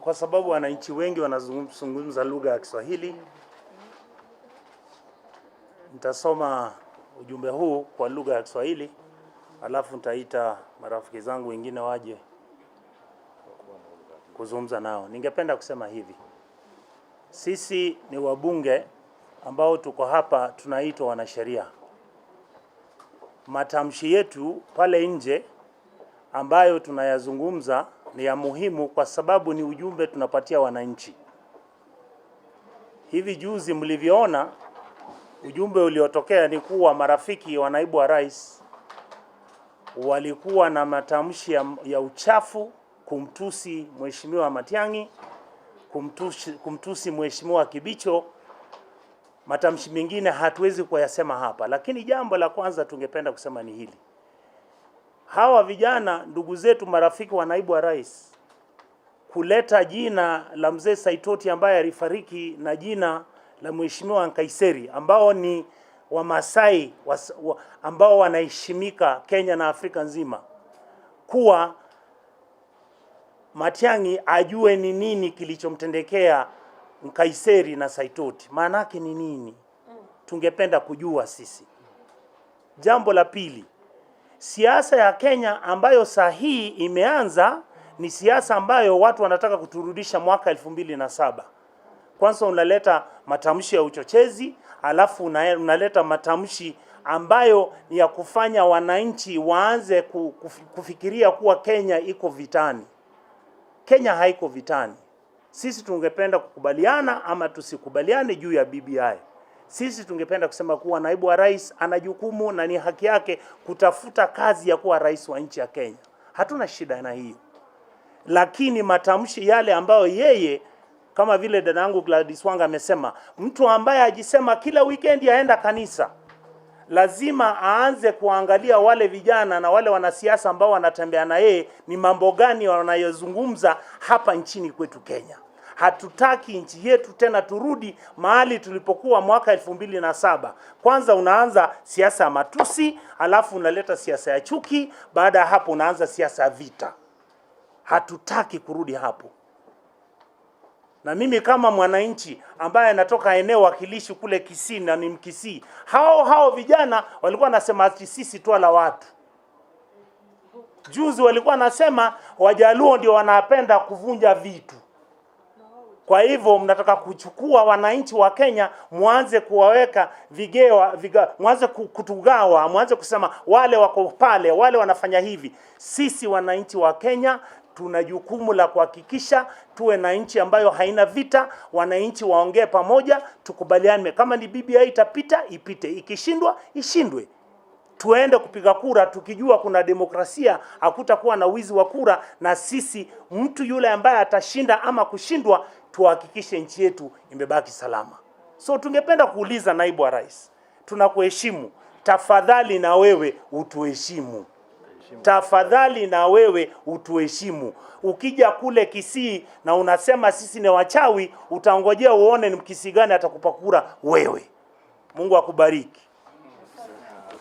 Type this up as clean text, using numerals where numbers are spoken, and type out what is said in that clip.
Kwa sababu wananchi wengi wanazungumza lugha ya Kiswahili, nitasoma ujumbe huu kwa lugha ya Kiswahili, alafu nitaita marafiki zangu wengine waje kuzungumza nao. Ningependa kusema hivi, sisi ni wabunge ambao tuko hapa tunaitwa wanasheria. Matamshi yetu pale nje ambayo tunayazungumza ni ya muhimu kwa sababu ni ujumbe tunapatia wananchi. Hivi juzi mlivyoona ujumbe uliotokea ni kuwa marafiki wa naibu wa rais walikuwa na matamshi ya uchafu kumtusi Mheshimiwa Matiang'i, kumtusi Mheshimiwa Kibicho. Matamshi mengine hatuwezi kuyasema hapa, lakini jambo la kwanza tungependa kusema ni hili: hawa vijana ndugu zetu, marafiki wa naibu wa rais, kuleta jina la mzee Saitoti ambaye alifariki na jina la Mheshimiwa Nkaiseri ambao ni Wamasai ambao wanaheshimika Kenya na Afrika nzima, kuwa Matiang'i ajue ni nini kilichomtendekea Nkaiseri na Saitoti, maana yake ni nini? Tungependa kujua sisi. Jambo la pili, siasa ya Kenya ambayo saa hii imeanza ni siasa ambayo watu wanataka kuturudisha mwaka 2007. Kwanza unaleta matamshi ya uchochezi, alafu unaleta matamshi ambayo ni ya kufanya wananchi waanze kufikiria kuwa Kenya iko vitani. Kenya haiko vitani. Sisi tungependa kukubaliana ama tusikubaliane juu ya BBI. Sisi tungependa kusema kuwa naibu wa rais ana jukumu na ni haki yake kutafuta kazi ya kuwa rais wa nchi ya Kenya. Hatuna shida na hiyo, lakini matamshi yale ambayo yeye kama vile dada yangu Gladys Wanga amesema, mtu ambaye ajisema kila weekend aenda kanisa lazima aanze kuangalia wale vijana na wale wanasiasa ambao wanatembea na yeye, ni mambo gani wanayozungumza hapa nchini kwetu Kenya. Hatutaki nchi yetu tena turudi mahali tulipokuwa mwaka 2007. Kwanza unaanza siasa ya matusi, alafu unaleta siasa ya chuki, baada ya hapo unaanza siasa ya vita. Hatutaki kurudi hapo. Na mimi kama mwananchi ambaye anatoka eneo wakilishi kule Kisii na ni Mkisii, hao hao vijana walikuwa wanasema ati sisi twala watu. Juzi walikuwa wanasema Wajaluo ndio wanapenda kuvunja vitu. Kwa hivyo mnataka kuchukua wananchi wa Kenya mwanze kuwaweka vigewa, mwanze kutugawa, mwanze kusema wale wako pale, wale wanafanya hivi. Sisi wananchi wa Kenya tuna jukumu la kuhakikisha tuwe na nchi ambayo haina vita, wananchi waongee pamoja, tukubaliane. Kama ni BBI itapita, ipite, ikishindwa ishindwe. Tuende kupiga kura tukijua kuna demokrasia, hakutakuwa na wizi wa kura, na sisi mtu yule ambaye atashinda ama kushindwa, tuhakikishe nchi yetu imebaki salama. So tungependa kuuliza naibu wa rais, tunakuheshimu, tafadhali na wewe utuheshimu. Tafadhali na wewe utuheshimu. Ukija kule Kisii na unasema sisi ni wachawi, utangojea uone ni Mkisii gani atakupa kura wewe. Mungu akubariki.